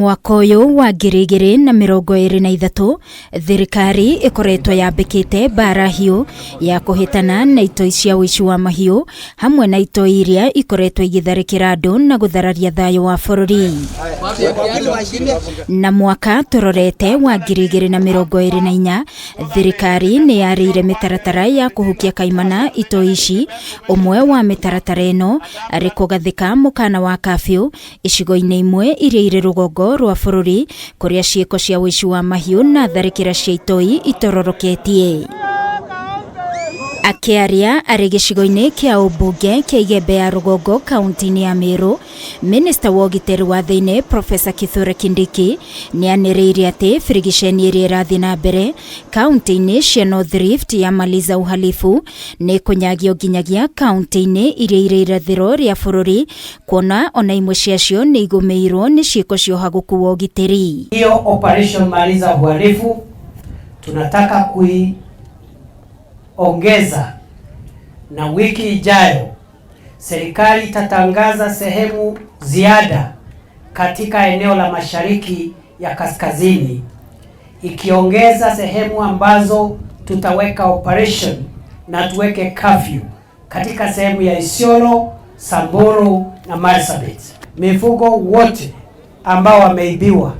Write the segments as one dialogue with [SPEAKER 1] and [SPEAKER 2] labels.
[SPEAKER 1] Mwaka ũyũ wa 2023, thirikari ĩkoretwo yambĩkĩte mbara hiũ ya kũhĩtana na itoi cia ũici wa mahiũ hamwe na itoi iria ikoretwo igĩtharĩkĩra andũ na gũthararia thayũ wa bũrũri. Na mwaka tũrorete wa 2024, thirikari nĩ yarĩire mĩtaratara ya kũhukia kaimana itoi ici. Ũmwe wa mĩtaratara ĩno arĩ kũgathĩka mũkana wa kafyu icigo-inĩ imwe iria irĩ rũgongo rwa bũrũri kũrĩa ciĩko cia ũici wa mahiũ na tharĩkĩra cia itoi itororoketie. Akĩaria arĩ gĩcigo-inĩ kĩa ũmbunge kĩa Igembe ya rũgongo kaunti-inĩ ya Meru, Minista wa ũgitĩri wa thĩinĩ Profesa Kithure Kindiki nĩ anĩrĩire atĩ birigiceni ĩrĩa ĩrathiĩ na mbere kaunti-inĩ cia North Rift ya Maliza Uhalifu nĩ ĩkũnyagio nginyagia kaunti-inĩ iria irĩ irathĩro rĩa bũrũri kuona ona imwe ciacio nĩ igũmĩirwo nĩ ciĩko cia ũhagũku wa ũgitĩri.
[SPEAKER 2] Hiyo Operation Maliza Uhalifu tunataka kuiongeza, na wiki ijayo serikali itatangaza sehemu ziada katika eneo la mashariki ya kaskazini, ikiongeza sehemu ambazo tutaweka operation na tuweke curfew katika sehemu ya Isiolo, Samburu na Marsabit. Mifugo wote ambao wameibiwa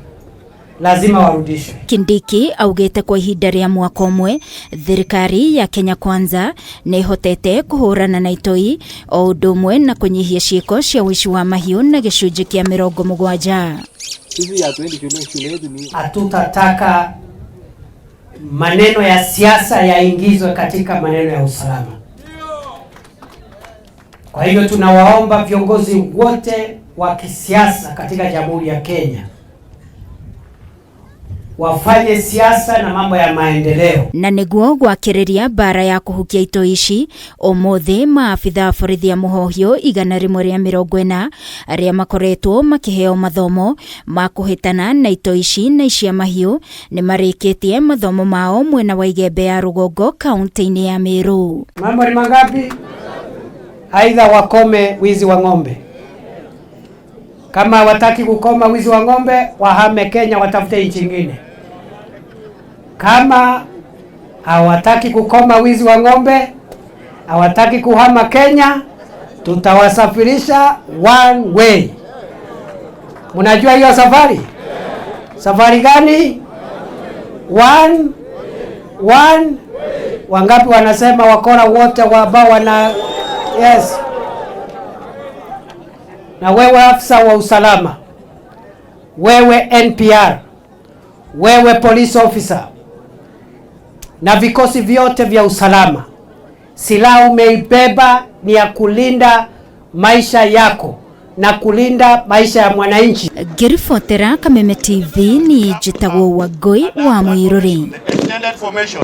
[SPEAKER 2] lazima warudishwe.
[SPEAKER 1] Kindiki augĩte kwa ihinda rĩa mwaka ũmwe thirikari ya Kenya Kwanza nĩ ĩhotete kũhũrana na itoi o ũndũ ũmwe na kũnyihia ciĩko cia ũici wa mahiũ na gĩcunjĩ kĩa 70.
[SPEAKER 2] Hatutataka maneno ya siasa yaingizwe katika maneno ya usalama. Kwa hivyo tunawaomba viongozi wote wa kisiasa katika Jamhuri ya Kenya wafanye siasa na mambo ya maendeleo.
[SPEAKER 1] Na nĩguo gwakĩrĩria mbara ya kũhukia itoi ici, ũmũthĩ maabitha a borithi a mũhohio 140 arĩa makoretwo makĩheo mathomo ma kũhĩtana na itoi ici na icia mahiũ nĩ marĩkĩtie mathomo mao mwena wa Igembe ya rũgongo kaunti-inĩ ya Meru.
[SPEAKER 2] Mambo ni mangapi? Aidha wakome wizi wa ng'ombe. Kama hawataki kukoma wizi wa ng'ombe, wahame Kenya watafute nchi nyingine. Kama hawataki kukoma wizi wa ng'ombe, hawataki kuhama Kenya, tutawasafirisha one way. Mnajua hiyo safari? Safari gani? One, one. Wangapi wanasema wakora wote ambao wana yes. Na wewe afisa wa usalama, wewe NPR, wewe police officer na vikosi vyote vya usalama, silaha umeibeba ni ya kulinda maisha yako na kulinda maisha ya mwananchi.
[SPEAKER 1] Ngĩribotera Kameme TV ni njĩtagwo Wangũi wa Mũirũrĩ.
[SPEAKER 3] Extended formation.